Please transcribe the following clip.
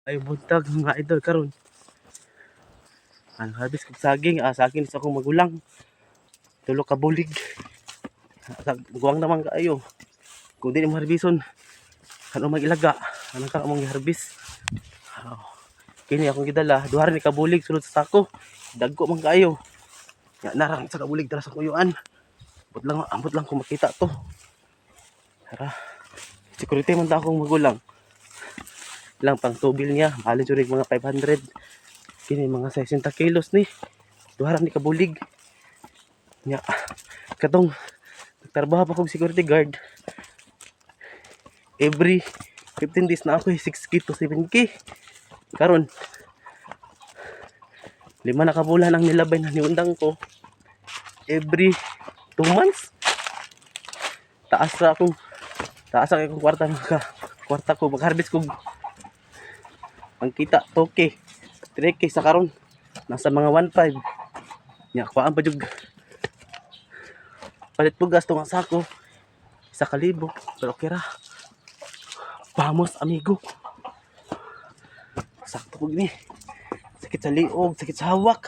Ay buntag, mga idol, karon. Ang harvest kog saging, saging sa akong magulang. Tulo ka bulig. Guwang naman kaayo. Kung di mo harbison, ano mag-ilaga, anong ka mong harbis. Oh. Kini akong gidala, duha ni kabulig sulod sa sako. Dagko man kaayo. Ya narang sa kabulig dara sa kuyuan. Ambot lang kung makita to. Tara. Security man ta akong magulang. Lang pang tubil niya, mahalin jud mga 500. Kini mga 60 kilos ni. Duha ra ni kabulig. Nya katong nagtrabaho pa kog security guard. Every 15 days na ako 6K to 7K. Karon 5 na ka bulan ang nilabay na niundang ko. Every 2 months taas ra akong taas ang akong kwarta, maka kwarta ko mag-harvest kog ang kita 2K, 3K. Sa karon nasa mga 1.5 nya. Kuhaan pa jud palit bugas tong sako, 1,000, pero okay ra. Vamos, amigo. Sakto ko gini. Sakit sa liog, sakit sa hawak.